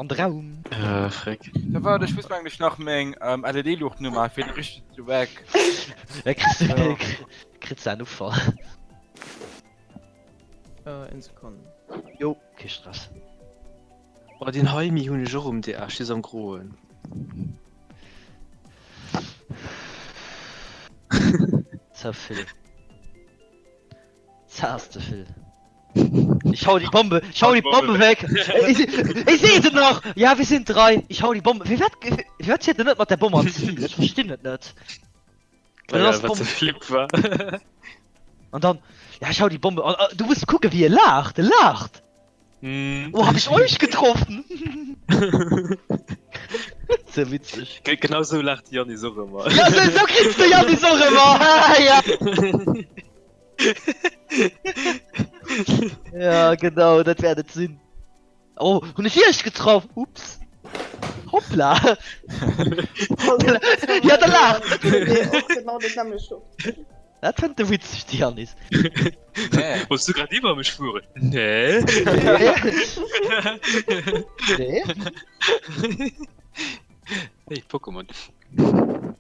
An de Raum. Äh, Frick. Da waart, ech muss mir eigentlich nach meng ähm, LED-Luucht no maachen, fir de richteg zu weg. Da kriss du, kriss du en Ufall. Äh, eng Sekonn. Jo, kee Stress. Oh, den Heimi hunn ech och um DR, just am Groen. Ze vill. Ze ze vill. Ich hau die Bombe, ich hau die Bombe weg. Ich, ich seh se nach. Ja, wir sind drei. Ich hau die Bombe. Wie wat, wie wat zielt denn net mat der Bombe an Ziel? Ich verstinn et net. Weil das wat ze Flip war. Und dann, ja, ich hau die Bombe. Und, äh, du musst gucken, wie er lacht. Er lacht. Mm. Oh, hab ich euch getroffen? Ze witzeg. Ge genau sou laacht de Yannis och ëmmer. Ja, sou, sou grinst de Yannis och ëmmer. Ja. Ja, genau, dat wäert et sinn. Oh, hunn ech iech getraff? Ups. Hoppla. Ja, da laacht. Genau den nämlechten. Dat fënnt de witzeg, de Yannis. Nee. Wolls du grad iwwer mech fueren? Nee. Nee. Hey, Pokémon.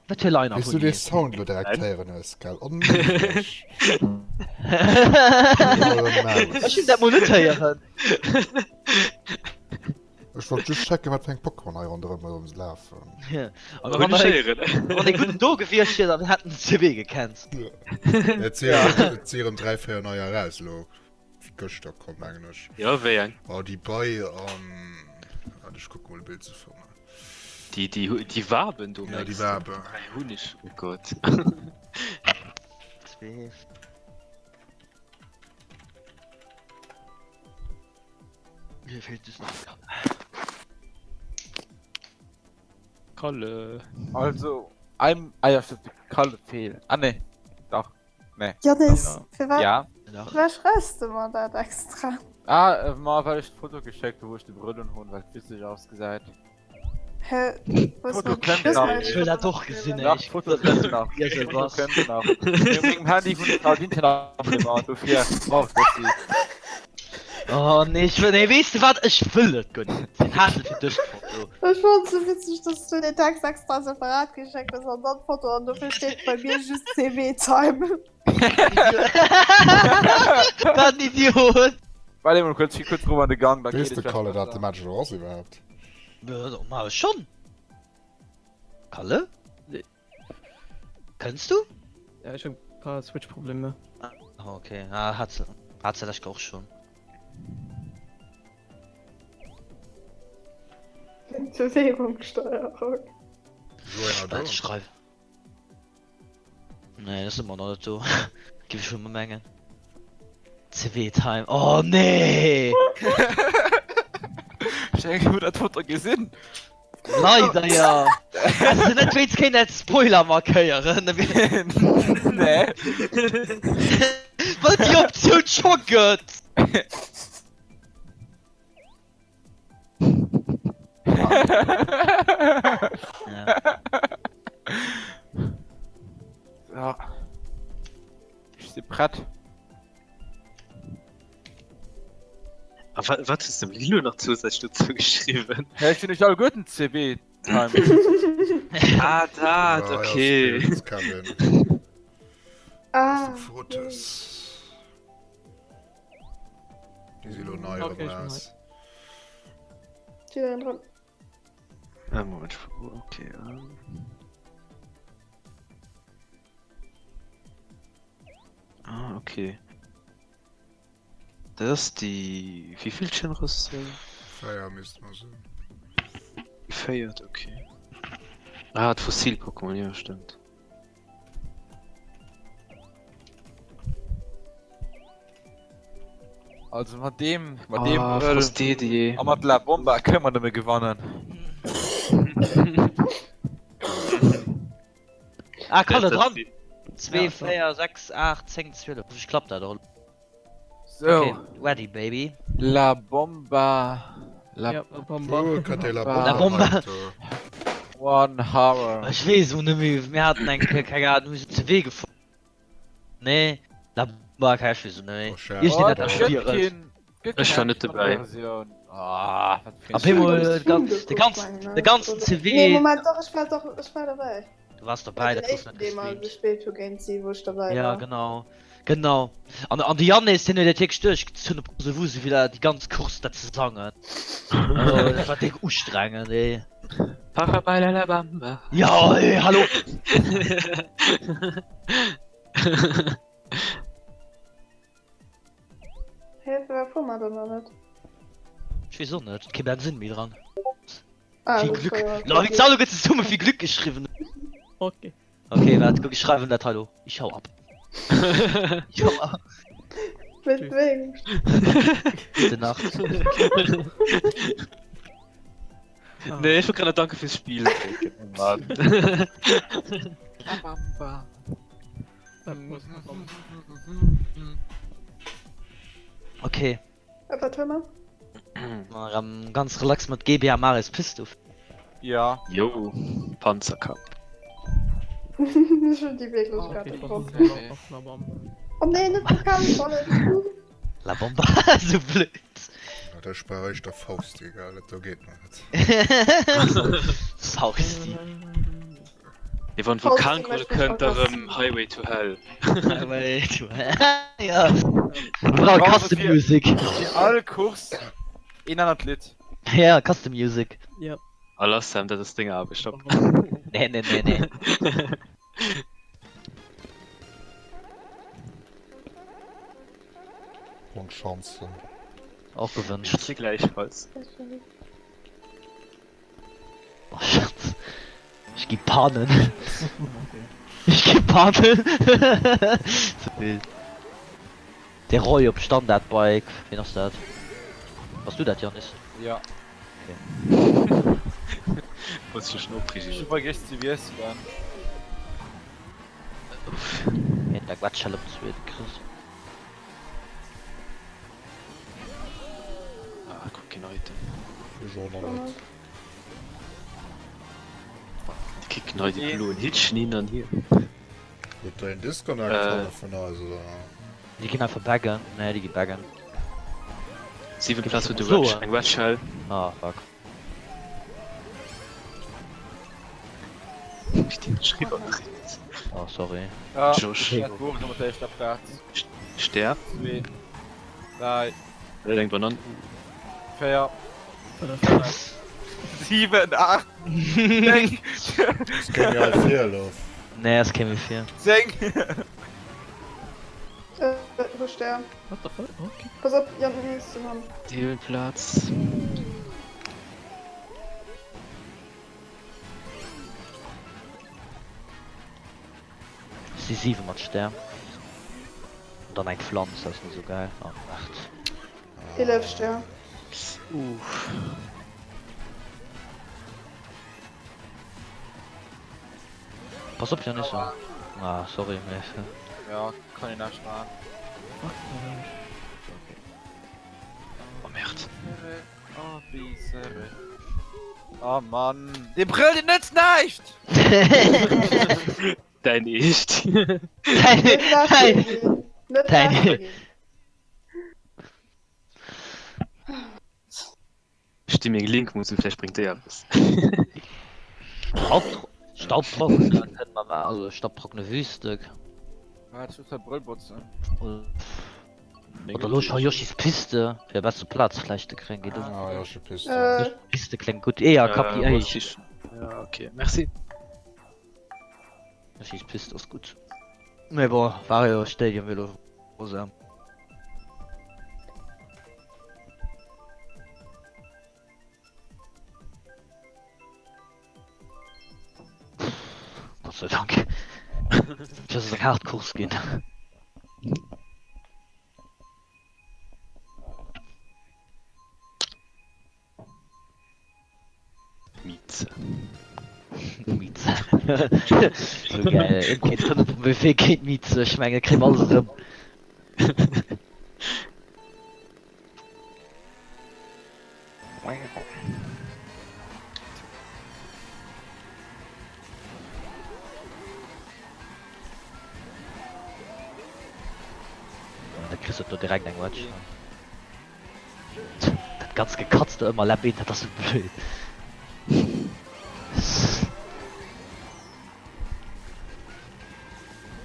Wat fir Liner Wéi s du hunn dee déi? Sound lo direkt héieren hues, gell? Onméiglech. Ech hunn dat mol net héieren. Ech wollt just checken, wat fir eng Pokémon hei ronderëm ëm lafen. An wann Hunn ech hei- héieren. wann ee gudden do gewiescht wier, dann hätten se zwee gekennt. Et si et si erëm 3, 4 neier eraus elo. Gëschter komm, mengen ech. Jo, wéi eng? Oh, déi Bei an... Waart, ech kucke mol e Bild ze fannen. Déi, déi, déi Waben do, Ja, déi mengs du? Wabe. Déi hunn ech, oh Gott. Zwee. Mir feelt just nach de Kalle. Kalle. Also, I'm, ah ja, stimmt, de Kalle feelt. Ah, nee, dach. Nee. Janis, Ja. firwat Ja. Dach. firwat schreifs de mer dat extra? Ah, äh, ma well ech d'Foto geschéckt hu wou ech de Brëll un hunn, well et witzeg ausgesäit. Hä? Wou ass Foto mer- kënnt wou ass nach. mer Ech wëll dat och gesinn, ey. Nach, Ich d'Foto kënnt nach. Iesel, D'Foto was? kënnt nach. Mee op mengem Handy hunn ech halt Internetproblemer, dofir brauch ech bëssi. Oh nee, ech wëll, nee, weess de wat, ech wëll et guer net gesinn. Haass et fir dech d'Foto. Ech fonnt se witzeg, dass du den Text extra separat geschéckt hues an dann d'Foto an dofir steet bei mir just CW Time. Wat en Idiot! Waart emol kuerz, ech gi kuerz erof an de Gang, da Weess geet de et vläicht Kalle, dat de besser. Match elo ass iwwerhaapt? Ma schonn. Kalle? Nee. Kënns du? Ja, ech hunn e paar Switch-Problemer. Ah, okay. Ah, hat se, hat se lech och schon. Bewegungssteuerung. Wou einer do? Warte, schreif. Nee, das ist immer noch nicht do. Gif ich schon mal mengen. CW-Time. Oh, nee! Ech denken, ech hu dat Foto gesinn. Leider jo! Häss de net wéinst kéint als Spoiler markéieren? Nee. Well et déi Optioun scho gëtt! Ja. Ech si prett. A wat, wat hues de dem Lilo nach zousätzlech dozou geschriwwen? Hä, ech hunn iech alleguerten CW Time. Ah, dat, Ah, okay. ja, Spirits, Kevin. Ah. Fotos. Déi si lo nei erëm Okay, ich bin raus. Steht da dran. Ah, Moment, okay. Ähm. Ah, okay. Dat ass déi wéivill Generatioun? 4 misst mer sinn. Déi véiert, okay. Ah, d'Fossil-Pokémon, jo, stëmmt. Also mat deem, mat deem Ah, Brëll Frostedie. a mat La Bomba kënne mer nëmme gewannen. Ah, Kalle Dat- dran! dat- 2, 4, 6, 8, 10, 12. Hoffentlich klappt dat och. So, Okay, ready baby. La Bomba. La Ja, La Bomba. Wou kënnt déi La La Bomba Bomba. hei do? One Hour. Ech weess och net méi, mir haten eng Kéier, keng Ahnung, hu se ze wee gefuer. Nee, La Bomba, keng, ech weess och net méi. Oh, schade. Iergendeen Oh, hat dat et schwiereg. gëtt keen, gëtt Ech keng war net englesch dobäi. Versioun. Ah, wat fir Op eemol de ganzen de ganzen CW. Nee, Moment, doch, ech war doch, ech war dabei. Du warst dabei, dat dat hues net gestreamt. Gespillt hu géint si, wou ech dabei Ja, war. genau. Genau. An, an de Yannis, deen huet dat wierklech duerchgezunn op Große Wuse Villa, déi ganz Course dat ze sangen. Oh, dat war déck ustrengend, ey. Para baila la bamba. Ja, ey, hallo! Hä, firwat fuere mer dann nach net? Ech weess och net, kee Bensinn méi dran. Ah, Viel das Glück. war ja Lol, wéi d'Salo gëtt zesumme viel Glück geschriwwen. Okay. Okay, waart, guck, ech schreiwen dat hei lo. Ich hau ab. Ich hau ab. Mit wem? Gute Nacht. Nee, ech wollt grad nach Danke fürs Spielen drécken. Oh Mann. Okay. Wat hu mer? Erëm ganz relax mat GBA Maris Piste uf. Ja. Jo, Panzerkapp. Ech hunn déi wierklech grad am Kopf. Oh nee, net d'Vokalrollen! La Bomba, sou blöd. Ja, da spare ech der Fausti, gell? Dat do geet nach net. Fausti. Nee, wann Vulkankohle kënnt, da rëm Highway to Hell. Highway to Hell, ja. Brauch Custom Music. Fir all Course een anert Lidd. Ja, Custom Music. Ja. A lass Sam, dat ass deng Aarbecht, hopp. Nee, nee, nee, nee. Bonne Chance. Och gewënscht. Merci gläichfalls. Oh Schatz. Ech gi pannen. Ech gi pannen. Ze vill. De Roy op Standardbike. Wien ass dat? Bass du dat Yannis? Ja. Okay. Wolls dech schon opreegen? Ech hu vergiess ze wiesselen. Wien der Quetschhell op zweet Chris. Ah, kuck keen Item. Ech och nach net. Die kicken hei die bloen Hitchen hin an hier. Huet der een Disconnect Äh. hanne vun eis oder? Déi ginn einfach baggen. Nee, déi gi baggen. 7 Platz huet de So. Wedge, eng Wedge Shell. Ah, fuck. Wéi deen sech riwwer dréit. Oh, sorry. Ja, Josh. dat wor op der éischter Plaz. Sterb. 2, 3, Huet eng Banan. 4, 5, 7, 8, 9, Es kéim jo hei vir elo. Nee, es kéim méi vir. 10. Äh, wou ass der? What the fuck? Okay. Pass op, Jan, nimmst du han. Deelplatz. Si 7 mat Stär. An dann eng Pflanz, dat ass net esou geil. An 8. 11 Stär. Uff. Pass op Janis. Ah, sorry, mee. Ja, kann een näischt maachen. Oh merde. Oh, Bisere. Oh Mann. Dee Brëll, deen nëtzt näischt! Däin Eescht. Net laascht ginn. Net laascht ginn. Sti meng Link Musek, vläicht bréngt déi eppes. Staubtrockene kënne mer maachen, also staubtrockene Wüste. Wat, ech muss mäi Brëll botzen. Oder lo scho Yoshi's Piste, fir e besse Plaz vläicht ze kréien, geet och. Ah, Yoshi Piste. Äh. Piste kléngt gutt. Eeër, Kapi, Éich. Ja, okay, merci. Yoshi's Piste ass gutt. Mee bon, Wario Stadium wier lo rosa. Gott sei Dank. Das ass eng haart Course ginn. Mieze. Mieze. So geil. Een kéint 5 op dem WC géint Mieze. Ech mengen, kréie mer alles erëm. Da kriss du direkt eng Wedge. Dat ganz Gekatz do ëmmer Lap 1, dat ass sou blöd.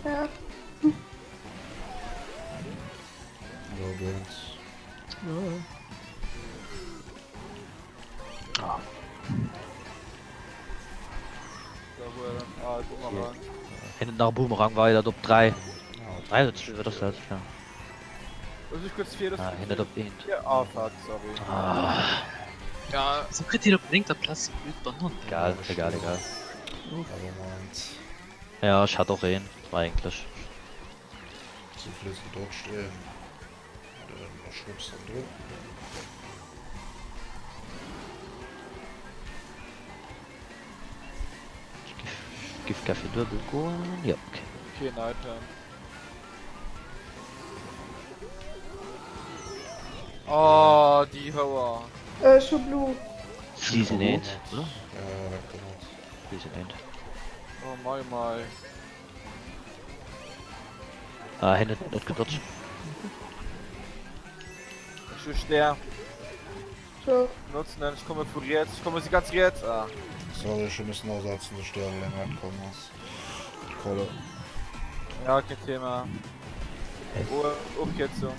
Ja. Hien huet nach e Boomerang weider op 3. 3 oder 2, wat ass dat? Ja. Ah, hien huet op 1. Ah. Ja. Wéi kritt hien op néngter Plaz déi blöd Banann? Egal, egal, egal. Ja, ech hat och een, war eigentlech. Ech giff gär fir duebel goen, jo ok. Keen Item. Oh, déi Houer. Ech hu Blue. Season 1, oder? Season 1. Oh mei mei. Ah, hien huet net gedodged. Ech hu Stär. Tjo. Notzen en, ech komme vu riets, ech komme si ganz riets. Ah. Sorry, ech hu missen asetzen, de Stär eleng net komm ass. Kolle. Ja, kein Thema. Oh, Ofkierzung.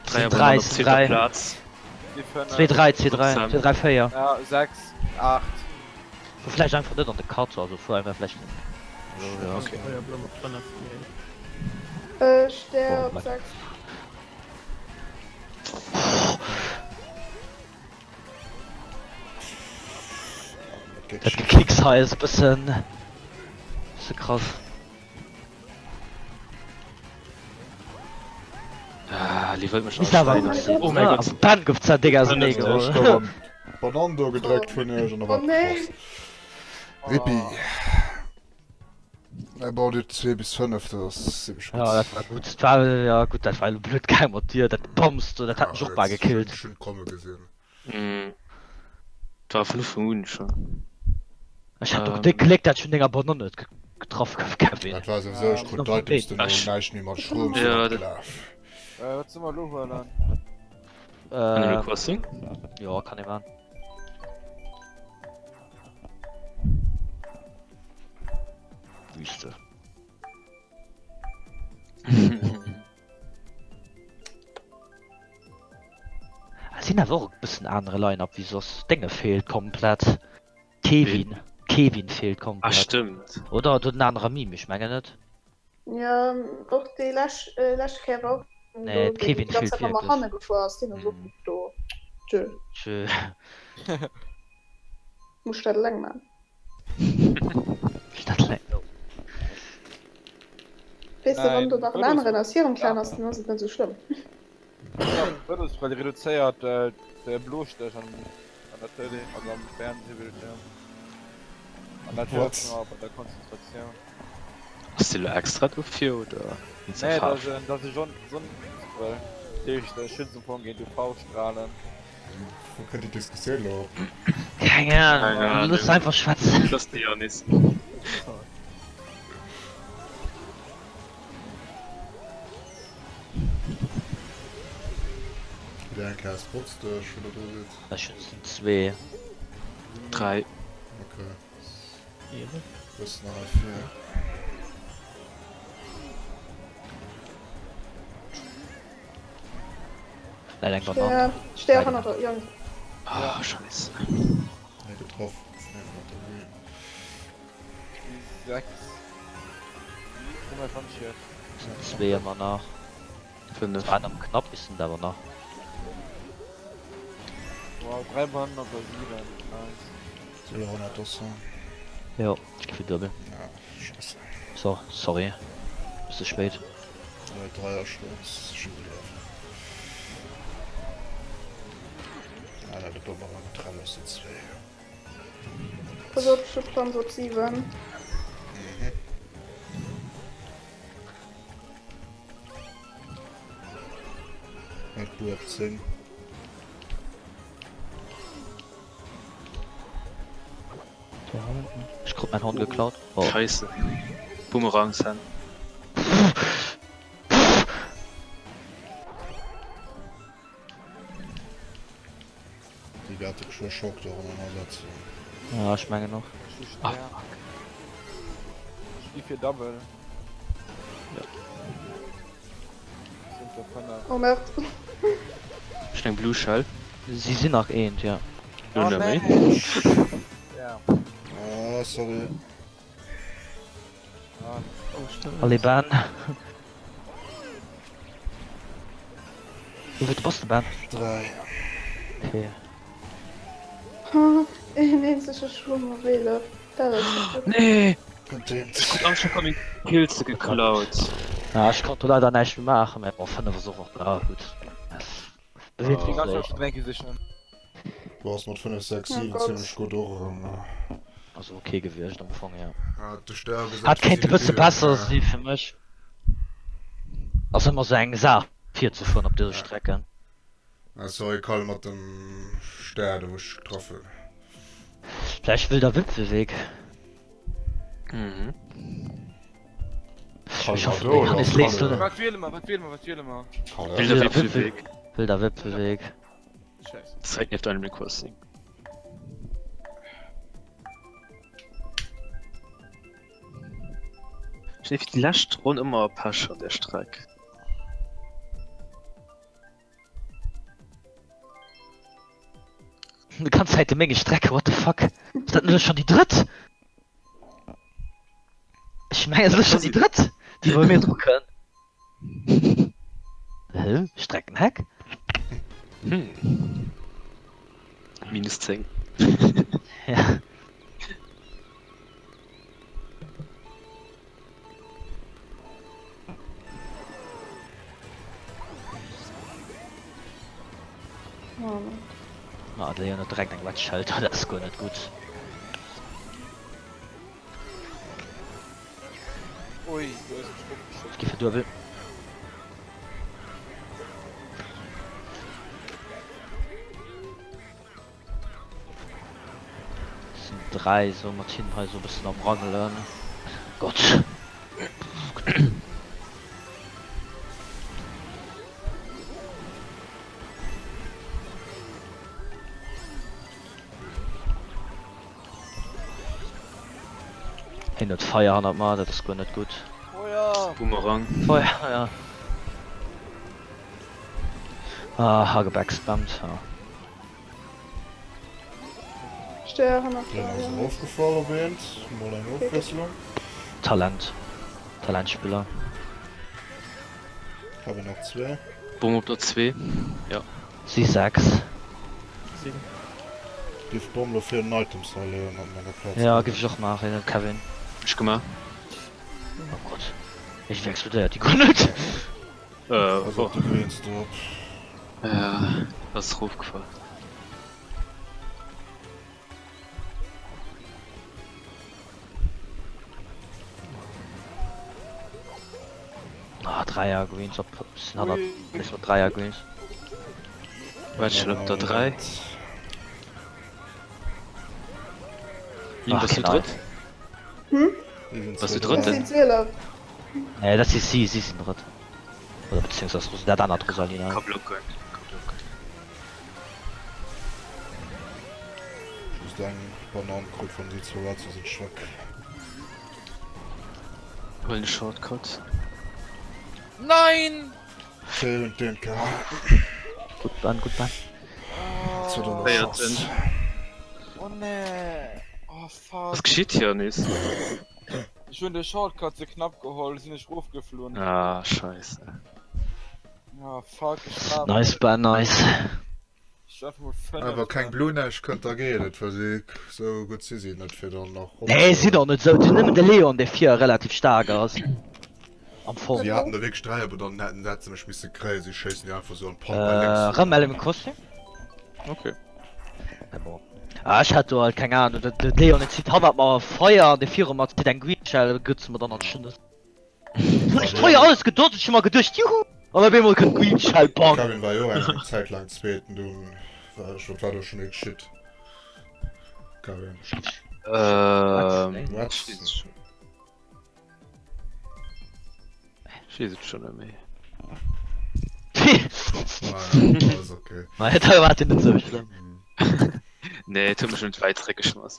3 Abonnenten op zweeter Plaz. 2, 3, 2, 3, 2, 3, 4. Ja, 6, 8. Fuer vläicht einfach net an de Cut, also fuer einfach vläicht. Ja, okay. Stär op 6. Dat Gekicks hei ass e bëssen, bësse krass. Ah, déi wëllt mech Misst awer ausschneiden. Oh mäi Gott. Ben gouf zwar déck ausernee geholl. D'Banann do gedréckt vun iech an da war Oh nee. et krass. Rippi. Mä bon, déi 2 bis 5, dat ass zimmlech gutt. Ja, dat war gutt. Dat war, ja gutt, dat war elo blöd gaang mat dir. Dat Bams do, dat hat mech och bal gekillt. Ech hunn et komme gesinn. Mm. Dat war vun Ufank un schon. Ech hat och déck Gléck, dat ech vun denger Banann net getraff gouf, Kevin. Dat war souwisou, ech krut d'Items duerno näischt méi mat Strom Ja, dat- gelaf. Wat soll mer elo huelen? Animal Crossing? Jo, kann ee man. Wüste. Ah, sinn awer och e bëssen anere Line-Up wéi soss. Dénge feelt komplett. Kevin. Kevin feelt Ah, komplett. stëmmt. Oder huet en anerer Meme? Ech mengen net. Ja, och déi lescht lescht Kéier war och en Nee, do, deen Kevin déi ganz feelt Zäit ëmmer wierklech. hanne gefuer ass, deen ass och Mhm. net do. Tjö. Tjö. Muss dat eleng man. Muss dat eleng. Weess de, wann do nach en aneren aus hirem Clan Ja. ass, dann ass et net esou schlëmm. Ja, Vëlosbrëll reduzéiert de Blostéch an an der Tëlee, also am Fernsehbildschirm. An dat hëlleft What? mir bei der Konzentratioun. Ass déi lo extra dofir oder wéinst der Nee, dat Faarf? ass en, dat ass e Sonnenbrëll. Dat heescht, e schützt am Fong géint UV-Strahlen. Wou kënnt déi Diskussioun elo op? Keng Keng Ahnung, Ahnung. looss einfach schwätzen. Lass de Janis. Wieder eng Kéier spotts de ech, wou der do sidd. Ech hunn sinn zwee. 3. Okay. Ehre. Bëssen nach hei vir. Läit eng Banann. Ja, steh hannert der Jong. Ah, Scheiße. Nee, getroff. Nee, mat der Green. 6. Komm mal von hier. Sinn zwee ëmmer nach. 5. War am knapp ist sind awer nach. Wow, 3 Banden op der 7. Nice. Solo 100 Dossen. Jo, ich geh fir duebel. Ja, scheiße. So, sorry. Bist du spät. Äh, Dreier Sturz. Schon gelaufen. Ah, da wird doch mal getrennt aus den zwei. Pass op, ech hu Planz op 7. Red Bull op 10. Ech krut mäin Hond geklaut. Oh. Scheisse. Boomerang Sam. wäerte geschwë Schock dorënner setzen. Ja, ech mengen och. Ah, fuck. Ech gi fir Double. Ja. Sind der 5. Oh merde. Ech hunn eng Blue Shell. Si sinn nach eent, ja. Lo Oh net méi. nee. Ja. Ah, sorry. Ah. Allez Ben. Wéi vill bass de Ben? 3. Okay. Een eenzege Schwumm op 11. Dat ass net gutt. Nee! Verdéngt. Ech krut anscheinend meng Pilze geklaut. Ja, ech konnt do leider näischt méi maachen, mä bon, 5 ass och och, ja gutt. Beweegt Déi ganz sech. Drenke sichen. Du ass mat 5, 6, Oh 7 Gott. zimmlech gutt och erëm. Ass ok gewiescht am Fong, jo. Hat de Stär gesat, Hat fir kéint si e bësse gewielt, besser ja. si fir mech. Ass ëmmer sou eng Saach virzefueren op dëse Strecken. Ah sorry Carl mat dem Stär do wou ech getraff hunn. Vläicht wëll der Wipfelweg. Mhm. Ech hoffen de Hannes léisst do net. Wat wiele mer, wat wiele mer, wat wiele mer? Wilder Wipfelweg. Wilder Wipfelweg. Scheiße. Direkt nieft Animal Crossing. Ech hunn déi lescht Ronn ëmmer Pech an där Streck. Déi ganz Zäit de menge Strecke, what the fuck? Ass dat net schon déi drëtt? Ech mengen dat ass schon déi drëtt, déi bei mir dru kënnt. Hä? Streckenhack? Hm. Minus 10. Ja. Ah, de Leon huet direkt eng Wedge Shelter, dat ass guer net gutt. Ui, du hues mech ofgeschoss. Ech gi fir duebel. Sinn 3 sou mat hinnen hei sou bëssen am rangelen. Gott. Hien huet Feier hannert mer, dat ass guer net gutt. Feuer! Boomerang. Feuer, ja. Ah, ha gebackspammt, ha. Steuer hannert Den ass der. erofgefall op eent. Mol eng Ofwiesslung. Talent. Talentspiller. Kevin nach zwee. Bomm op der 2. Ja. Si 6. 7. Giff d'Bomm lo fir en Items hei leeën op menger Plaz. Ja, giff ech och maachen, Kevin. Ech gemaach. Oh Gott. Iergendwéi explodéiert déi guer net. Ass op de Greens drop. Ja, ass erofgefall. Ah, Dreier Greens op sinn hannert nees mat Dreier Greens. Wedge op der 3. Lynn, Ach, bass du keen drëtt? Hm? Bass du Ech drëtten? sinn 12. Nee, dat si si, si sinn drëtt. Oder beziehungsweise Ros dat anert Rosalina. Ka blocken, ka blocken. Just eng Banan krut vun si zwou Rats sinn schwack. Huelen de Shortcut. Nein! Zählen den K. Gutt Ben, gutt Ben. Zu der Véierten. Chance. Oh nee! Oh fuck! Was geschitt hier nees? Ech hunn de Shortcut ze knapp geholl, sinn ech rofgeflunn. Ah, scheisse. Ah fuck, ech war. Nice Ben, nice. Ech war einfach mol 5. Awer keng Blue Nash kënnt da geet et, well si sou gutt si si net fir dann nach Nee, sinn och net sou, et sinn nëmmen de Leon dee vir relativ staark ass am Fong. Si haten der wierklech 3, awer dann hätten hätt se mech misse kréien, si schéissen jo einfach sou an d'Pampa lénks. Rëm Animal Crossing? Okay. Mä bon. Ah, ech hat do halt keng Ahnung, de de Leon deen zitt hannert mer Feier an dee viru mer zitt eng Green Shell, gëtt se mer dann anscheinend. Hunn ech d'Feier alles gedodged, ech hu mer geduecht juhu an op eemol kënnt d'Green Shell, bang! Kevin war jo eng Zäit laang Zweeten, dunn war ech, wat war do scho méi geschitt Kevin? Ähm, Wat? ech weess et schon. Ech weess et schon net méi. Ah, ja, alles okay. Mä da war et jo net sou schlëmm. Nee, et huet mech net wäit zeréckgeschmass.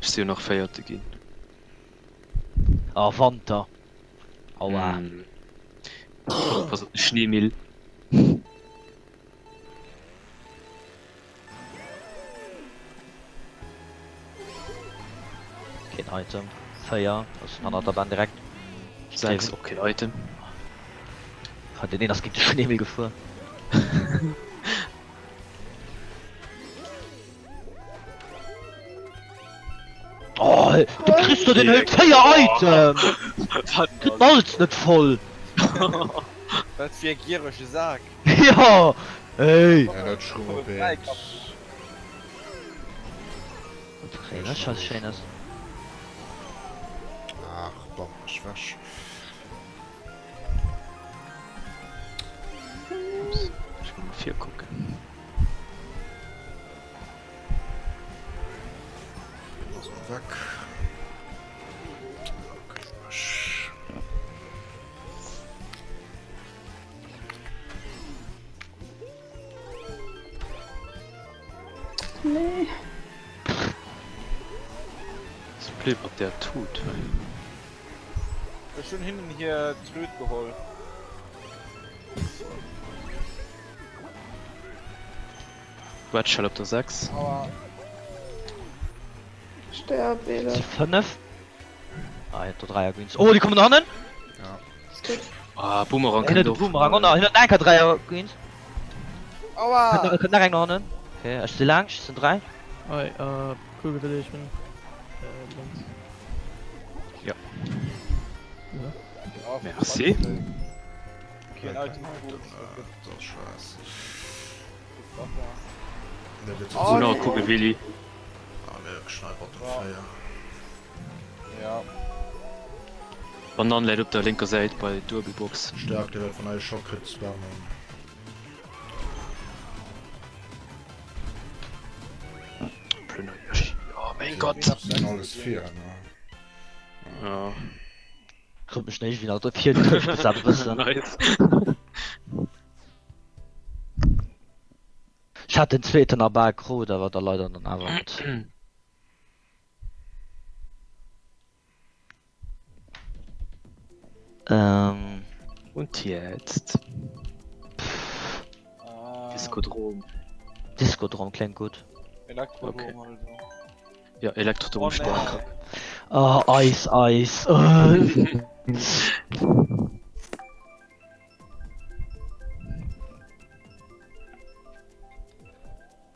Ech si jo nach Véierte ginn. Oh, Wanter. Aua. Mm. Pass op de Schneemill. Keen Item. 4 ass hannert der Bahn direkt. 6 och keen Item. Den een ass géint de Schneemill gefuer. Oh, de Christo den hëlt 4 Item! Kritt d'Malz net voll! Wat fir e gierege Sak! Jo! Ey! Ja, dat schroe Beet. Okay, dat ass schéines. Ach, bam, ech wäsch. Ups, ech muss mal virkucken. Ass mal weg. Okay, Nee. So blöd mat der Tut. Ech hunn hinnen hir Tröd geholl. Red Shell op der 6. Aua. Sterb, Bele. Si 5. Ah, hien huet do 3 Greens. Oh, déi kommen no hannen! Ja. Ist gut. Ah, Boomerang Hien huet kënnt e Boomerang. Oh, hien huet nach eng Kéier 3 Greens. Aua! Kënnt nach eng no hannen. Okay, ech si laang, ech sinn 3. Hei, äh, Kugel will ich bin. Äh, links. Ja. Ja. Oh, Merci. Keen Item. Dat ass scheiss. Oh, no, Kugel Willi. Ah, ne, Schneider den Feier. Ja. Banan läit op der lénker Säit bei Duebelbox. Stark, der wat van eis Schock kritt spammen. Plënner Yoshi. Oh mein Gott. Sind alles vier, ne? Ja. Krëpp mech néich wéi nach vir trëfft bis dat wëssen. Nice. Ech hat den zweeten a bal krut, awer da leider dann awer net. Ähm. Und jetzt? Discodrom. Discodrom kléngt gutt. Elektrodrom Okay. also. Ja, Elektrodrom Oh, nee. stärker. Oh, Eis, Eis. Oh.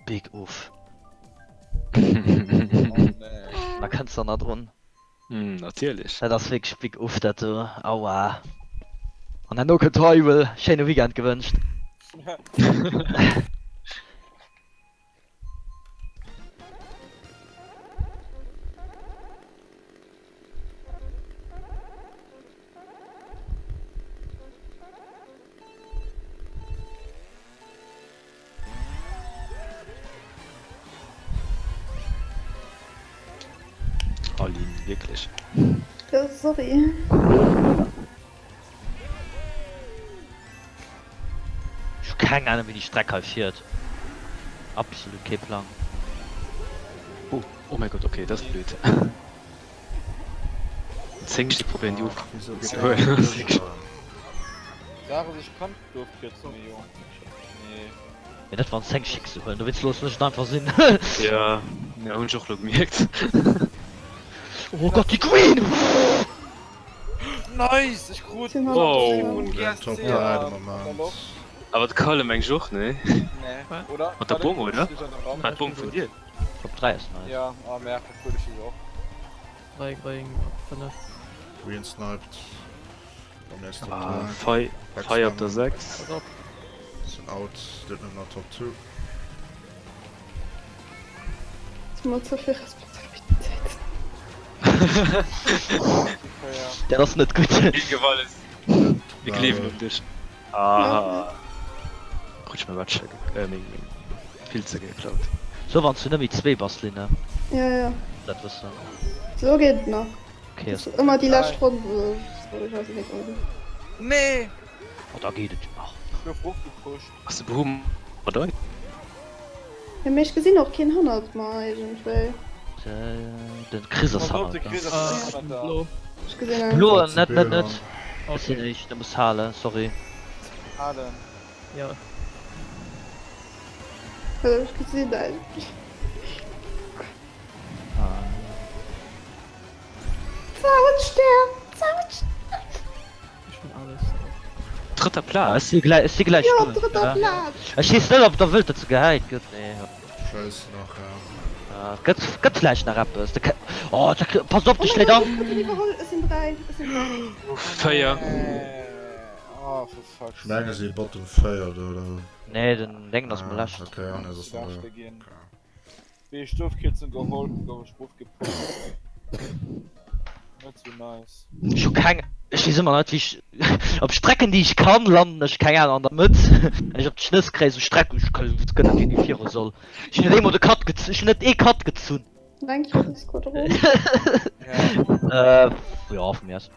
Big Uff. Oh, nee. Da kënns der nach drun. Hm, natierlech. Dat ass wierklech Big Uff dat do. Aua. An herno kënnt Hyrule. Schéine Weekend gewënscht. Aline, wierklech. Ja, sorry. Ech hu keng Ahnung wéi déi Streck hei fiert. Absolut kee Plang. Oh, oh mein Gott, okay, dat ass blöd. 10 Stéck probéieren déi Wieso of geht ze der huelen. nicht? Sare sech kann d'Ofkürzunge jo. Nee. Mee net wann 10 Stéck ze huelen, dowéinst loossen ech et einfach sinn. Ja, ja hunn ech och lo gemierkt. Oh Gott, déi Green! Nice! Ech krut Sinn Wow. vun Ja, GSC Top 3 de an der Moment. Loft. Awer de Kalle meng ech och, nee? Nee, oder? Mat der Bom, oder? Stich an der Rampe. War d'Bom vun dir? Top 3 ass nice. Ja, ah merk, dat krut ech jo och. 3 gréng op 5. Green sniped. Am nächsten Top Ah, 3. Fei, Fei op der 6. Pass op. Sind out, sind net nach Top 2. Ass mer ze vill Responsabilitéit. Dat ass net gutt. Gewalles. Mir gleewen un dech. Aha. Krut ech mäi Watcher, äh, meng, meng Pilze geklaut. So, wann s du net méi zwee bass, Line. Ja, ja. Dat wëssen. Sou geet et nach. Okay, ass Ass ëmmer déi lescht Ronn, wou ech, wou ech ausernee geholl ginn. Nee! Oh, da geet et jo nach. Gouf rofgepusht. Ass de Boom mat eis? Jo mee ech gesinn och keen hannert mer iergendwéi. Den Chris ass Pass op, de hannert der. Chris ass hannert der. Blo. Ech gesinn en. Bloen net net net. Ech sinn éischt, du muss halen, sorry. Halen. Jo. Ech gesinn näischt. Zauenstern! Zauenstern! Ech hunn alles. Drëtter Plaz? Ech si gläich, ech si gläich Jo, do. drëtter Plaz! Ech weess net, ob der wëllt, datt se gehäit gëtt, mee. Scheiss nach, ja. Gëtt, gëtt vläicht nach eppes. De Ke, oh, de Ke, passt op, de schléit an! Oh mein Gott, ech hunn iwwerholl, ech sinn 3, ech sinn 3. 4. Oh, for fuck's Ech menge si bottom 4 do, oder? Nee, den Déngen ass mol lescht. Okay, ah, nee, ass nach Leschte ginn. Wéi ech d'Ofkierzung geholl hunn, gouf ech rofgepusht. Net sou nice. Ech hu keng, ech weess ëmmer net wéi ech, op Strecken déi ech kann, landen ech, keng Ahnung, an der Mëtt, wann ech op d'Schnëss kréien, sou Strecken, ech weess guer net wéi déi viru soll. Ech hunn net eemol de Cut gezunn, ech hunn net ee Cut gezunn. Weng fir de Squadron? Äh, jo, vu mir aus.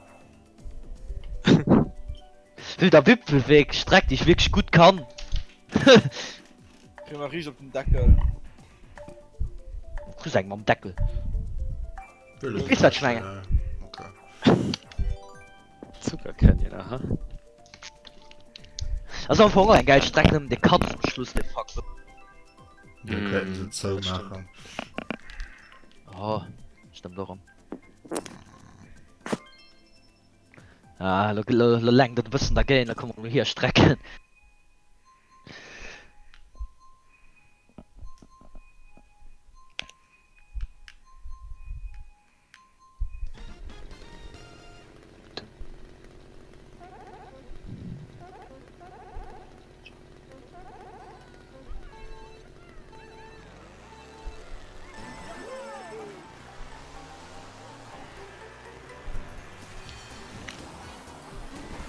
Wilder Wipfelweg, Streck déi ech wierklech gutt kann. Kritt mer riicht op den Deckel. Kriss eng mam Deckel. Weess wat ech mengen. Okay. Zucker Canyon, aha. Ass am Fong och eng geil Streck, nëmmen de Cut zum Schluss, dee fuckt op. Mir kéinten se zoumaachen. Oh, stëmmt och. Ah, lo, lo, lo lenkt et e bëssen dergéint, da komme mer hier strecken.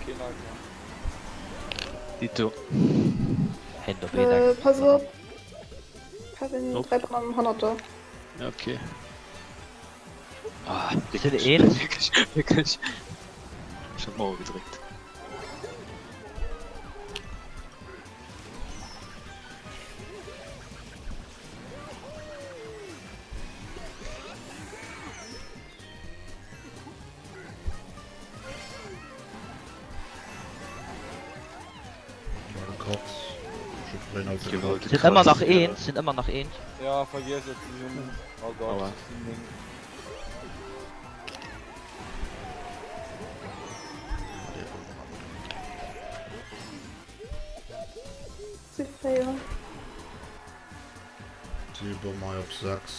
Keen Item. Dito. Hänn op een Äh, Eck. pass op. Kevin, Op. dräi Bananen hannert der. Okay. Ah, Sind wirklich. eens? Wirklich, wirklich. Ich hab Mauer gedrückt. Sinn ëmmer nach eens, sinn ëmmer nach eens. Ja, vergiess et, si hunn. Oh Gott, si sinn 9. Si 4. Si bei mei op 6.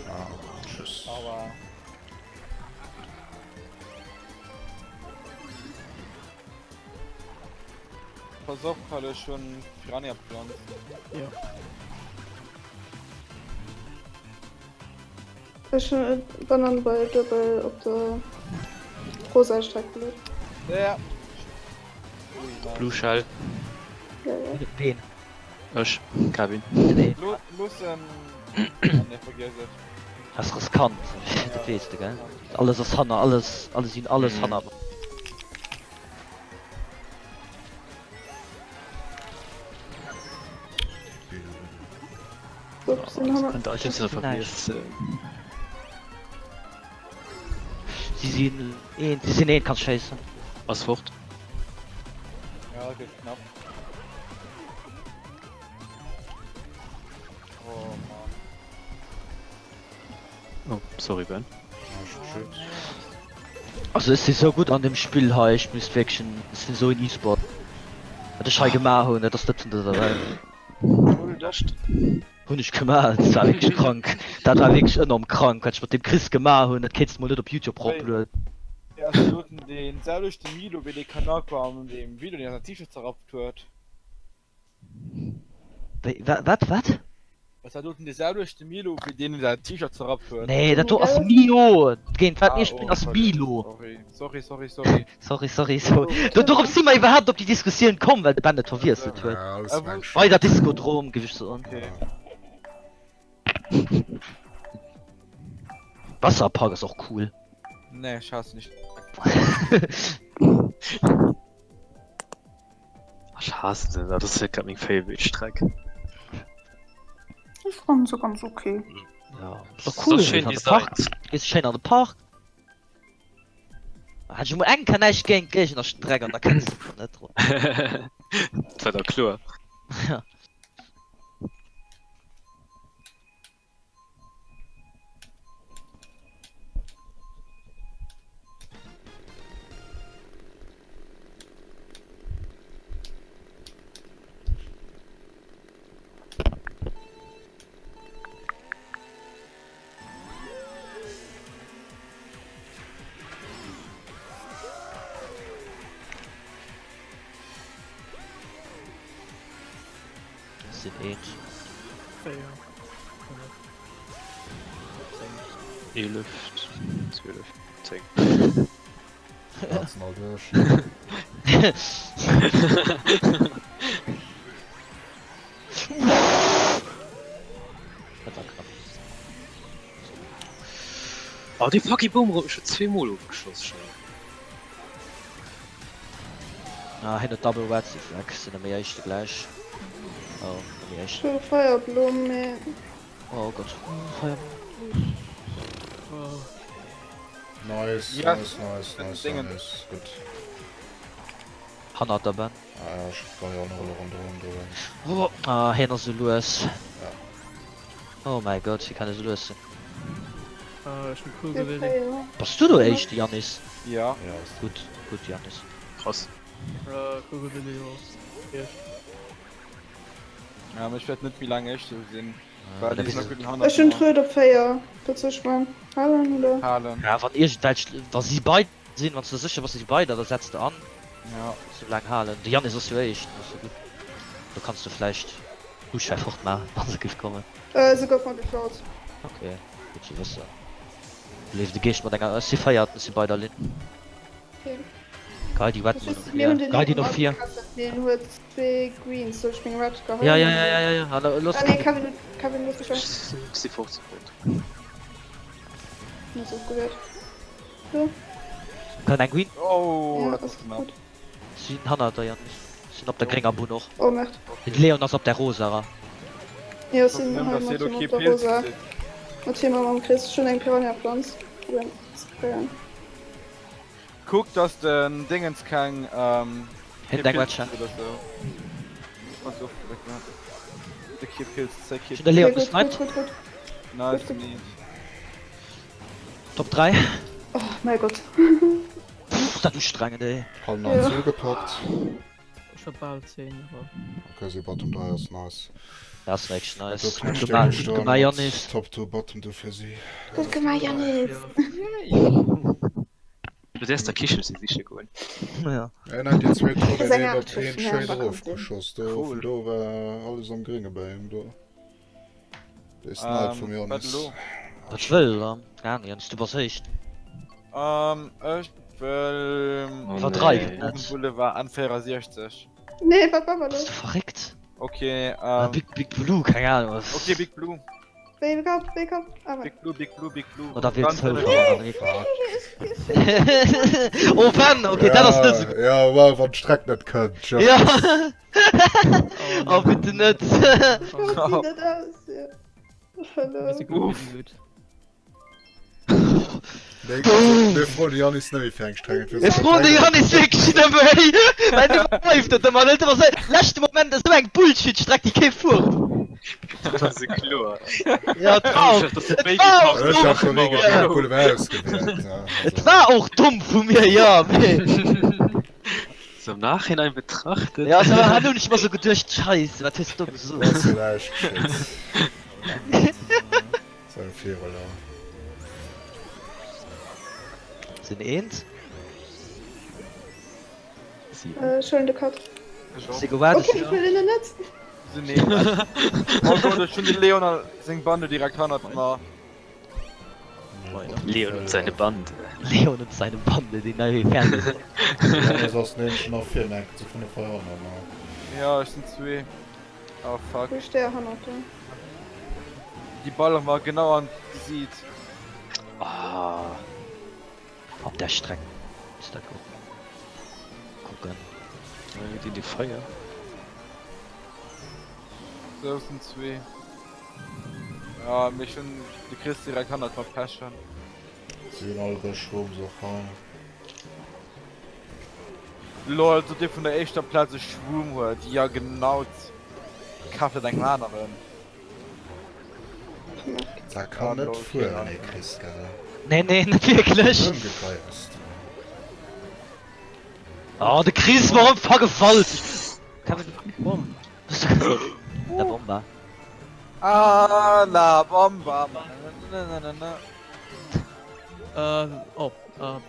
Ah, tschüss. Aua. Pass op, Kalle, ech hunn Piranha-Pflanz. Ja. Ech hunn Banann bei Duebel op der rosa Streck geluet. Ja. Ui, nice. Blue Shell. Ja, ja. Ween? Ech, Kevin. Nee. Lo, looss en. Ah, nee, vergiess et. Ass riskant, dat weess de, gell? Alles ass hanner, alles, alles sinn alles Mhm. hanner. Ups, den hanner. Könnte Items Nein. vergiss. Si sinn een, si sinn een, kanns schéissen. Ass fort. Ja, dat gëtt knapp. Oh Mann. Oh, sorry Ben. Also ech si sou gutt an dem Spill hei, ech misst wierklech en, ech sinn esou en E-Sport. Wat ech hei gemaach hunn, dat ass net vun dëser Welt. Hunn ech gemaach, dat war wierklech krank. Dat war wierklech enorm krank, wat ech mat deem Chris gemaach hunn, dat kéints de mol net op Youtube eroplueden. Wéi ass dat doten dee selwechte Milo wéi dee Kanako an deem Video deen säin T-Shirt zerrappt huet? Wéi, wa, wat, wat? Ass dat doten dee selwechte Milo wéi deen deen säin T-Shirt zerrappt huet? Nee, dat do ass Mio! Géint wat mir spillen oh, ass Milo! Sorry, sorry, sorry, sorry. Sorry, sorry, sorry. Do, dorop si mer iwwerhaapt op déi Diskussioun komm, well de Ben et verwiesselt huet. Ja, alles meng Bei der Discodrom, géif ech soen. Okay. Wasserpark ass och cool. Nee, ech haassen nicht. haassen se, dat ass net grad meng favorite Streck. Ech fannen se ganz ok. Ja, ass doch cool, Ass schéin an de Park. designt. Gees schéin an de Park. Hat ech emol eng Kéier näischt géint Géignerstreck an da kënns de net drun. Dat war da kloer. Ja. Sinn eent. 4, 5, 10. 11, 12, 10. Platzen all duerch. Dat war knapp. Oh, dee fucking Boomer huet mech scho zweemol ofgeschoss schon. Ah, hien huet Double Wets, déi Fleck sinn ëmmer éischte gläich. Oh, ëmmer éischt. Ech wëll Feierblumm, mee. Oh Gott, Feierblumm. Oh. Nice, Ja, nice, nice, den nice, Dingen. nice. Gutt. Hannert der Ben. Ah ja, ech war jo och nach elo ronderëm do. Oh, ah, hien ass esou lues. Ja. Oh mäi Gott, wéi kann e sou lues sinn? Ah, ech hun cool gewillt. Bass du do éischte Yannis? Ja. Ja, ass Gutt, gutt Yannis. Krass. Ah, cool gewillt, jo. Eescht. Ja, mee ech wäert net méi laang éischte sinn, Ah, well da déi sinn wis och gudden hannert Ech hun mer. d'Röd op 4. Wat soll ech man? Halen oder? Halen. Ja, wann iergendwelch, wa si bei sinn, wann s de sécher bass, si bei der, da setz de an. Ja. Sou laang halen. De Yannis ass jo éischten, ass jo gutt. Do kanns de vläicht Gutschäi fort maachen, wa se géif kommen. Äh, se gouf mer geklaut. Ok, gutt ze wëssen. Leeft de Geescht mat enger, ech si véierten, ech si bei der Linn. Okay. Geil, déi Red Ech no just, mir hunn vir. den Geil, déi Leon no vir. agekesselt, deen huet zwee Greens, soll ech meng Red geheien? Ja, ja, ja, ja, ja, ja. Hallo, los. Ah nee, Kevin huet, Kevin huet Ech geschafft. si 15 Punkte. Net ofgewäert. So. Kann eng Green? Oh, Ja, dat ass ass knapp. gutt. Sinn hannert der Janis. Sinn op der grénger Bunn och. Oh merde. Den Leon ass op der rosaer. Jo, Ech sinn hoffen hei nëmmen, dass mat hie do him kee op der Pilz rosa. kritt. Mat him a mam Chris. Ech hunn eng Piranha-Pflanz. Probieren ze kréien. Kuck, dass den Dingens keng, ähm, kee Hien eng Pilz Wedge. kritt oder sou. Wann se ofgedréckt ginn. De kee Pilz, zéi kee Ech hunn de Leon Okay, gutt, gutt, gesniped. gutt, gutt. Nice, Gutt, gutt. neat. Top 3. Oh mäi Gott. Pff, dat ustrengend ey. Halen an Ja. Ziel gepackt. Ech hat bal 10, awer. Okay, si Bottom 3 ass nice. Dat ass wierklech Do nice. Gutt knätscht gemaach, de gutt Sturm gemaach mat Yannis. Top 2 Bottom 2 fir si. Gutt gemaach Yannis. Ja. Du däers der Kichen si siche goen. Ja. Hien hat déi zweet Ronn Ass eng een op Aart een vun schéin Amber erofgeschoss. Do, Cool. vun do war alles am Grénge bei him do. Dee Snipe vum Ähm, wat Yannis. elo? Wat wëll dann? Keng Ahnung Yannis, du bass éischt. Ähm, ech wëll. Oh Iwwerdreift nee. net. Boulevard N64. Nee, wat war Bass los? du verréckt? Okay, Ah, ähm. Big, Big Blue, keng Ahnung was. Okay, Big Blue. Wake up, wake up. Ah, warte. Big Blue, Big Blue, Big Blue. Oder wild Ganz Zoufall, ënne- oder wéi? Oh Ben, okay, dat ass net sou. Ja, ja, well, wann d'Streck net kënnt, ja. Ja. Oh, Oh, bitte net. Wie sieht dat aus? Ja. Hallo. Gutt, gutt. Nee, also, mir froen de Yannis net méi fir eng Streck. Et wier Mir sou froen de eng- Yannis wierklech net méi, well du iwwerdreift et ëmmer. Net ëmmer sou, leschte Moment esou eng Bullshit-Streck, déi kee fuert. Dat ass esou kloer. Ja, et war och, Dass de et war och Ech dumm hab schon vu mir. regelrecht Boulevard ausgewählt. Ja, Et also. war och domm vu mir, jo, mee. So im Nachhinein betrachtet. Ja, also han hunn ech mer sou geduecht, Scheisse, wat hues du do gesot? Du has villäicht geschwätzt. Sou eng Feeler. Sinn eent. Äh, ech huelen de Cut. Si gewaart. Okay, ech huelen en net. Sinn eent. Oh Gott, ech hunn de Leon a seng Bande direkt hannert mer. Leon und seine Bande. Leon und seine Bande, déi nei Fernsehserie. Johannes ass den eenzegen nach vir, enk zu 5 hannert mer. Ja, ech sinn zwee. Oh fuck. Wou steet hannert dir? Déi ballere mer genau an d'Gesiit. Ah. Op der Streck muss dat och kucken. Deen dee Feier. Sou sinn zwee. Ja, mee ech hunn de Chris direkt hannert mer pechen. Si hunn all guer Shrooms och hei. Lol, sot dee vun der éischter Plaz e Shroom huet. Ja genau, kaf dat engem aneren. Da kann net fueren, ee Chris, gell? Nee, nee, net wierklech. Ëmgegeierst. Oh, de Chris war erëm vergewaltegt. Bom. La Bomba. Ah, la Bomba. Na, na, na, na. Äh, oh, äh.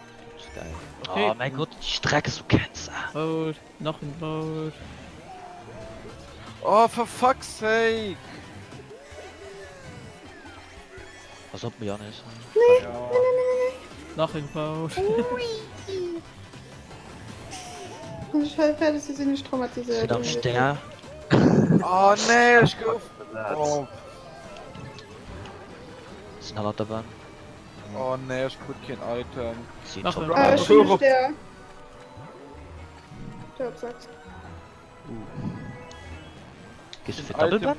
Geil. Okay. Oh mein Gott, die Strecke so kennst. Road, nach ein Road. Oh, for fuck's sake! Pass op, Janis. Nee, Ja. nee, nee, nee, nee. Nach ein Road. Ui. Ech war fäerdeg, si sinn ech traumatiséiert. Sinn am Stär. Oh nee, ech gouf. Oh, Sinn hannert der Bahn. oh nee, ech krut keen Item. Sinn Nach top. ein Ah, ech hunn e Stär. Top 6. Gehst du fir Double Ban?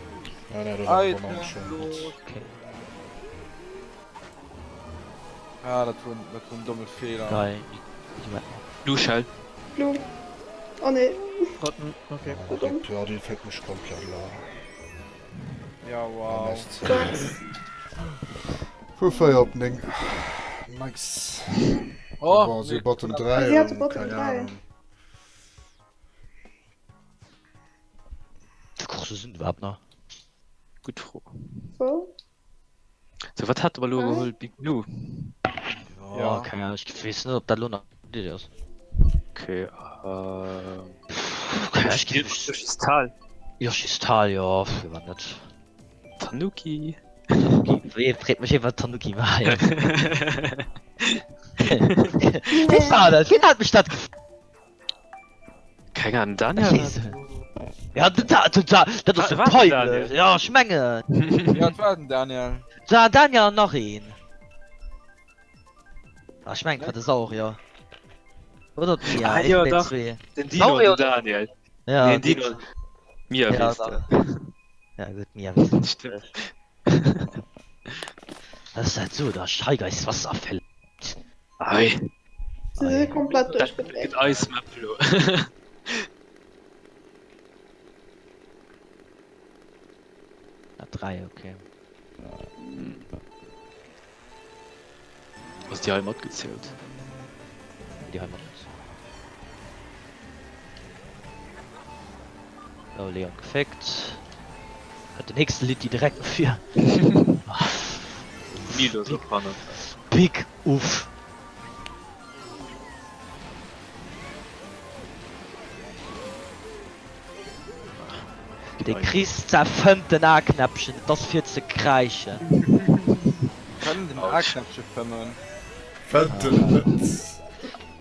Nein, nein, da Item. war schon. Okay. Ah, dat war, dat war en domme Feeler. Geil. Die Map. Blue Shell. Blue. Oh nee. Rotten, okay. Ja, déi fänkt mech komplett la. Ja, wow. Vu 4 op 9. Nice. Oh, Bon, si nee. Bottom 3. Sie hatte Bottom keine 3. Ahnung. Wie Kurse sind überhaupt nach? Gutt Fro. So. So, wat hat mer elo Hä? geholl? Big Blue. Ja, Ja. keine Ahnung. Ich wees net, ob dat lo nach Idee ass. Okay, äh. Keine Ahnung, ich Spielt geh- Yoshi's-Tal. Yoshi's-Tal, ja, pff, war net. Tanuki. Tanuki, freet mech ee wat Tanuki war. Ja. Wien war dat? Wien hat mech dat gefrot? Keng Ahnung, Daniel? Ja, den Da, den Da, dat ass War- jo war den peinlech. Daniel? Ja, ech mengen. Ja, et war den Daniel. Da, Daniel an nach een. Ah, ech mengen, et war de Saurier. Oder d'Mia, Ah, ee jo, vun den dach. zwee. Den Dino und Saurier den Daniel. Ja, Nee, den Dino. Mia Ja, weess dach. de. Ja, gutt, Mia weess et. Stimmt. Dat ass dat so, da Shy Guys Wasserfälle. Ei. Sie sind komplett Dat durchgedreht. gëtt eis Map elo. Na, 3, okay. Ass déi hei matgezielt? Déi hei matgezielt. Oh, Leon gefickt. Hat den nächste Litti direkt no vir. Milo ass och hannert. Big Uff. De Chris zerfëmmt den A-Knäppchen, et ass fir ze kräischen. Kënnen den A-Knäppche fëmmen. Fëmmt en net?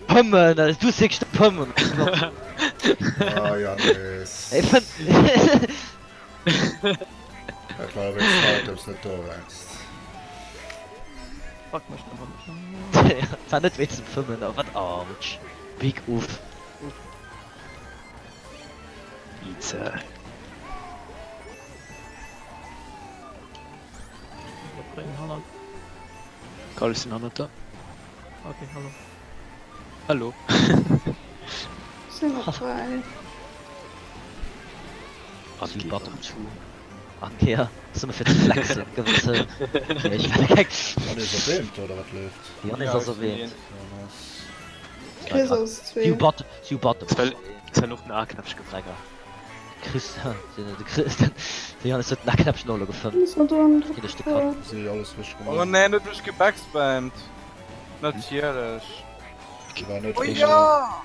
Fëmmen, du hues wierklech de Fëmmen. Ah, Yannis. Ey, fëmmt. Dat war wéinst Items net do wärst. Fuck mech dann net. War net wéinst dem Fëmmen, awer wat? Autsch. Big Uff. Pizza. Karl, ech sinn hannert der. Okay, hallo. Hallo. Sinn op 3. An Bottom 2. An Keer. Ass nëmme fir ze flexen, gëff et zou. Nee, ech war keng. Janis erwähnt oder wat leeft? Janis ass erwähnt. Ja, nice. Chris ass 2. Siu Bottom, siu Bottom. Zwar och den A-Knäppche gefragt. Lecker. Chris, de Chris, de Janis huet den A-Knäppchen och elo gefëmmt. Muss man do an Ginn ech de Cut. Si alles richteg Oh gemaach. nee, huet mech gebackspammt. Natierlech. War net Oh richteg. ja!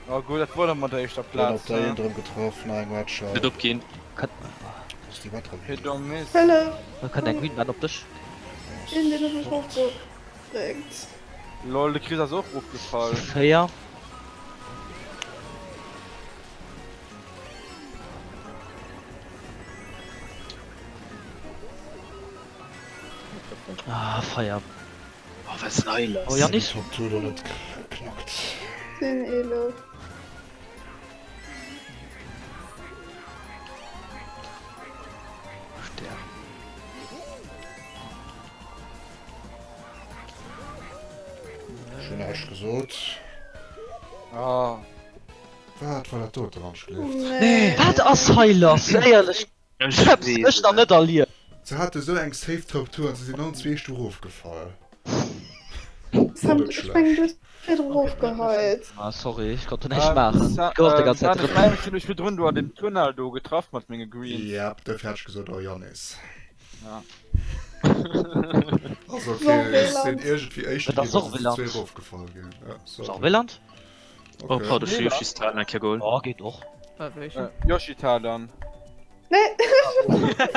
Oh gutt, dat wor dann mat der éischter Hun Plaz. op der eent erëm getraff, no engem Headshot. Net opginn. Kann, Ass déi wat erëm Hit or miss. Hello. kann eng Green Man op dech? Een deen huet mech rofgedréckt. Lol, de Chris ass och rofgefall. 4. Ah, Feier. Oh, wat ass hei lass? Oh, Janis. Top 2 do net knackt. 10, 11. Ech hunn näischt gesot. Ah. Wat war dat doten anschlift? Nee. Wat ass hei lass? Éierlech, Ech hab's weess ech et nach net. net erlieft. Se hate sou eng safe Top Tour an se sinn allen zweescht erofgefall. Sam, Net ech mengen schlecht. du hues virdru rofgeheit. Ah sorry, ech konnt do näischt maachen. Ech gouf de ganz Zäit Sam, ech drëm. mengen ech hunn dech virdrun do an dem Tunnel do getraff mat menge Greens. Yep, dofir hat ech gesot, oh Yannis. Ja. Ass ok, ech sinn iergendwéi éischte Et ass ginn, dass se Sorveland. zwee erofgefall ginn. Ja, sorry. Sorveland? Oh, Okay. pardon, ech hu Yoshi's-Tal nach eng Kéier geholl. Oh, geet och. Wat, wéichen? Yoshital dann. Nee.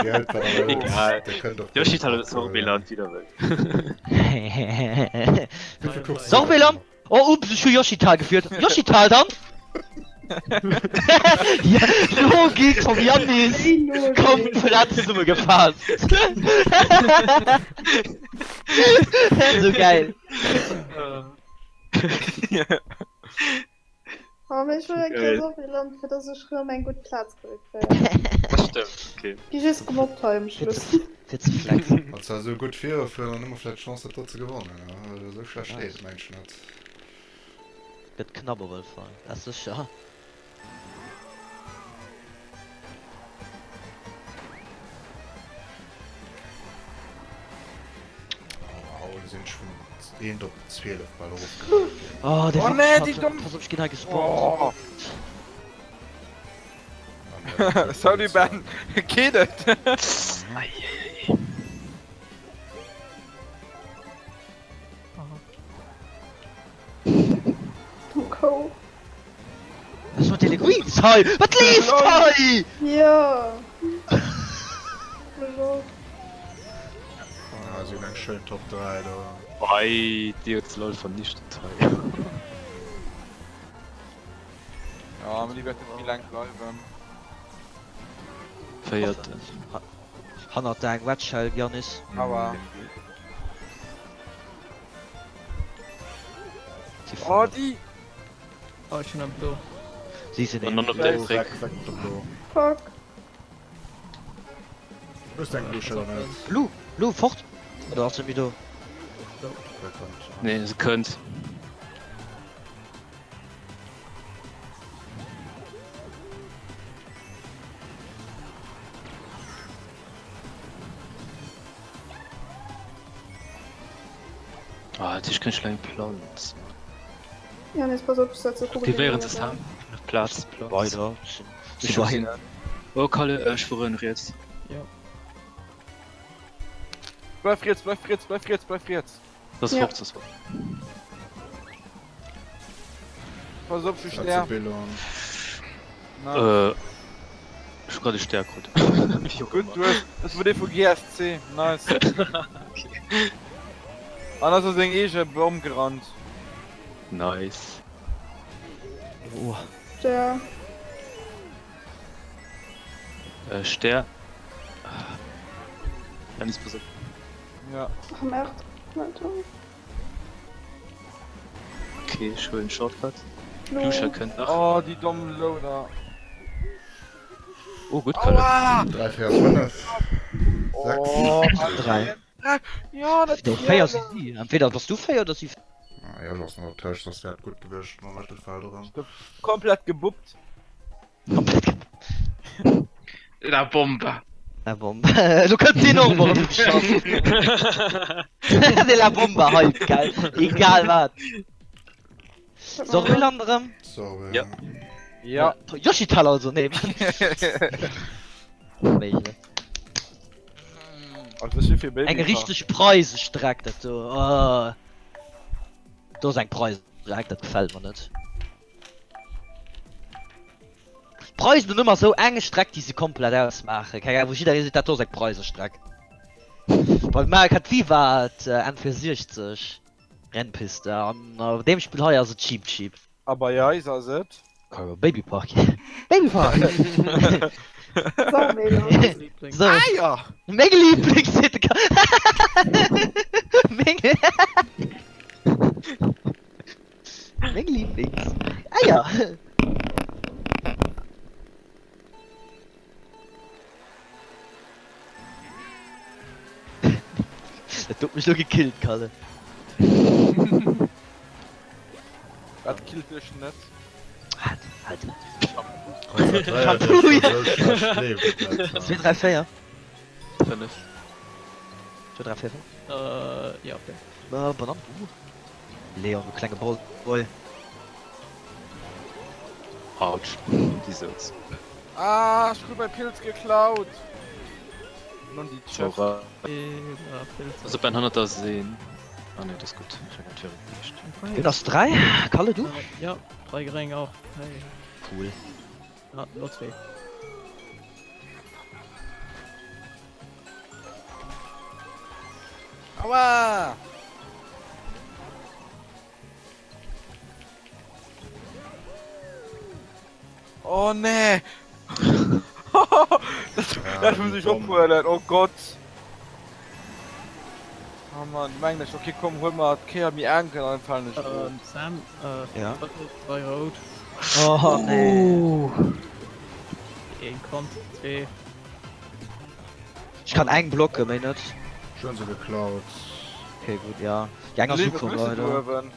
Wielt wat der wëllt. Egal. Dir kënnt och Yoshital oder Babypark huelen. Sorveland, wéi der wëllt. Wéivill kucks du Sorveland? Oh ups, ech hu Yoshital gefiert. Yoshital dann? Ja, Logik vum Yannis komplett zesummegefaasst. Sou geil. Oh, mee ech wëll eng Kéier Geil. Sorveland, fir dass ech rëm eng gutt Plaz kréien. Dat stëmmt, okay. Gi just gemobbt hei um Fir Schluss. ze, fir ze flexen. Wann s de esou gutt virufueren, dann hu mer vläicht d'Chance dat do ze gewannen. Esou schlecht steet et mengen ech net. Gëtt knapp op alle Fall, dat sécher. Oh, do sinn ech vun 1 op 12 bal erofgefall ginn. Oh, dee Oh nee, déi domm. Pass op, ech ginn hei gespawnt. Oh. Salut Ben, geet et? Go. Was mat deene Greens hei? Wat leeft hei? Jo. Ah, si hunn eng schéin Top 3 do. Ei, déi huet se lol vernichtet hei. Ja, mee déi wäert net méi laang bleiwen. Véierten. Hannert der eng Red Shell, Yannis. Aua. Oh, déi! Oh, ech hunn en Blo. Si sinn An dann op een. der Bréck. Weg, weg mat dem Blo. Fuck. Hues du eng Blo Shell oder net? Blu, Blu, fort! Oder ass se méi do? Wer kënnt? Nee, se kënnt. Ah, dat heescht, kënnt eng Planz. Janis, pass op, dass du Kugel Aktivéieren se Sam. Platz, Platz. Weider. Ech fueren. Oh, Kalle, ech fueren riets. Jo. Bleif riets, bleif riets, bleif riets, bleif riets. Das Ja. fort, das fort. Pass op, ech hu Dat Stär. se Billon. Na, Äh, ech hu grad e Stär krut. Wéi och gutt, ëmmer. du hues, dat wor dee vu GSC. Nice. An ass a seng eege Bomm gerannt. Nice. Oh. Stär. Äh, Stär. Janis, pass op. Ja. Ach, Merde. Alter. Okay, ech huelen Shortcut. Blo. Lusha kënnt nach. Oh, déi domm Loader. Oh, gutt, Kalle. Aua! 3, 4, 5, 6. Oh, 3. Ja, Nee, 4 si si. Entweder bass du 4 oder si 4. Ah, jo, ech ass nach dertëscht, soss wär et gutt gewiescht mam Mëttelfeld erëm. Komplett gebuppt. Komplett gebuppt. La Bomba. La Bomba. Lo kënnt deen och emol erëm geschoss. De la Bomba hype, gell? Egal wat. Sorveland erëm? Sorry. Ja. Ja. Yoshital also, nee. Méiglech. Also ech si fir Baby. Eng richteg Preisestreck dat do. Oh. Do ass eng Preisestreck, dat gefält mer net. D'Preisen hunn ëmmer sou eng Streck déi se komplett ausmaachen, keng Ahnung wou jidderee seet dat do ass eng Preisestreck. Bei Mario Kart Wii war et N64 Rennpiste an op deem Spill hei ass et Cheep Cheep. A bei eis ass et? Baby Park Baby Park Lieblings. So Ah jo! Meng Lieblings seet de Ka Meng Meng Lieblings Eier. Dat huet mech lo gekillt, Kalle. Dat killt dech net. Halt, halt. Konzentréier dech, well sou schlecht leeft et net. 2, 3, 4. 5. 2, 3, 4, 5. Äh, ja, okay. Äh, Banann, du. Leon, du klenge Boy. Autsch, déi souz. Ah, ech krut mäi Pilz geklaut! Non die Chef. Zora. Also ben hannert der sinn. Ah nee, das gutt. Ich hab grad virun Wien ass 3? Kalle, du? Ja, 3 gréng och. Hey. Cool. Ah, lo 2. Aua! Oh nee! dat, dat muss ich ophuelen, oh Gott! Oh Mann, mengen ech, okay komm, huel mer d'Kéier méi enk an dann falen ech erof. Ähm, Sam, äh, Ja. 3 rout. Oh nee. Een kommt, zwee. Ech kann eng blocken, méi net. Ech hunn se geklaut. Okay, gutt, ja. Déi eng ass Léiwe ukomm, Grüsse do leider. uewen.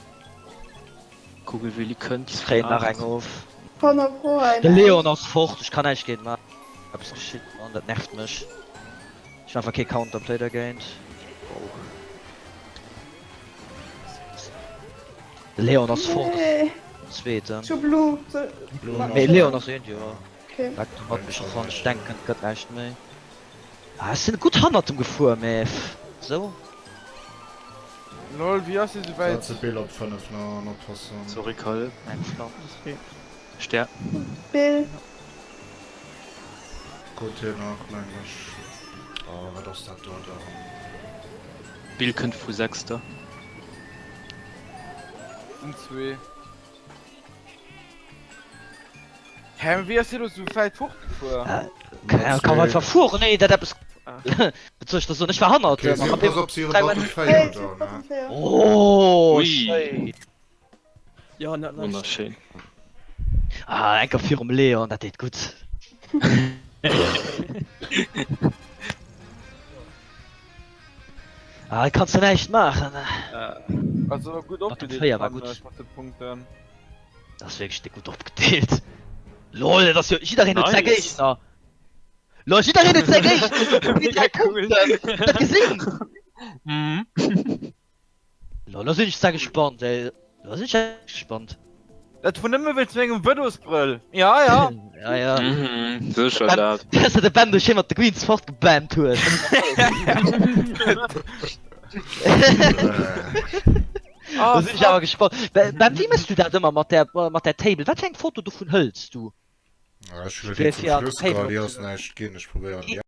Kugelwilli kënnt. Ech kréien nach eng of. 100 pro De Leon ass fort, ech kann näischt géint maachen. Eppes geschitt, Mann, dat nervt mech. Ech hunn einfach kee Counterplay dergéint. De Leon ass fort, Nee. zweeten. Ech hu Blue. Mee Leon ass eent, jo. Okay. Dat do mat mech eran, ech denken et gëtt näischt méi. Ah, ech sinn gutt hannert em gefuer, mee sou. Lol, wéi ass hie sou wäit? Setze Bill op 5 no an oppassen. Sorry Kalle. Eng Pflanz. Stär. Bill. Gutt hien nach mengen ech. Oh wat ass dat do dann? Bill kënnt vu Sechster. Sinn zwee. Hä, mee wéi ass hie lo sou wäit fortgefuer? Äh, kann einfach fueren, nee, dat eppes. Wat soll ech da soen? Ech war hannert Okay, em. si, pass op, si hunn Bottom 4 do, ne? Oh, Ui. schéin. Ja, net leicht. Wonnerschéin. Ah, enker virum Leon, dat deet gutt. Ah, kanns de näischt maachen. Also gutt Bottom opgedeelt, 4 war fannen gutt. ech, mat de Punkten. Dat ass wierklech déck gutt opgedeelt. Lol, dat ass jo jiddereen huet säi Nice. Géigner. Lol, jiddereen huet säi Géigner. Mega cool. Dat gesinn? Mhm. Lol, lo sinn ech sehr gespannt, ey. Lo sinn ech echt gespannt. Dat vun nëmme wéinst mengem Vëlosbrëll. Ja, ja. Ja, ja. Mhm, sécher dat. Dass de de Ben do schéin mat de Greens fortgebammt hues. Ah, Do sinn ech awer gespannt. Ben, Ben, wéi mëss du dat ëmmer mat där, mat där Table? Wat fir eng Foto dovun hëls du? Ech hunn et zum Schluss geholl, déi ass näischt ginn. Ech probéieren déi.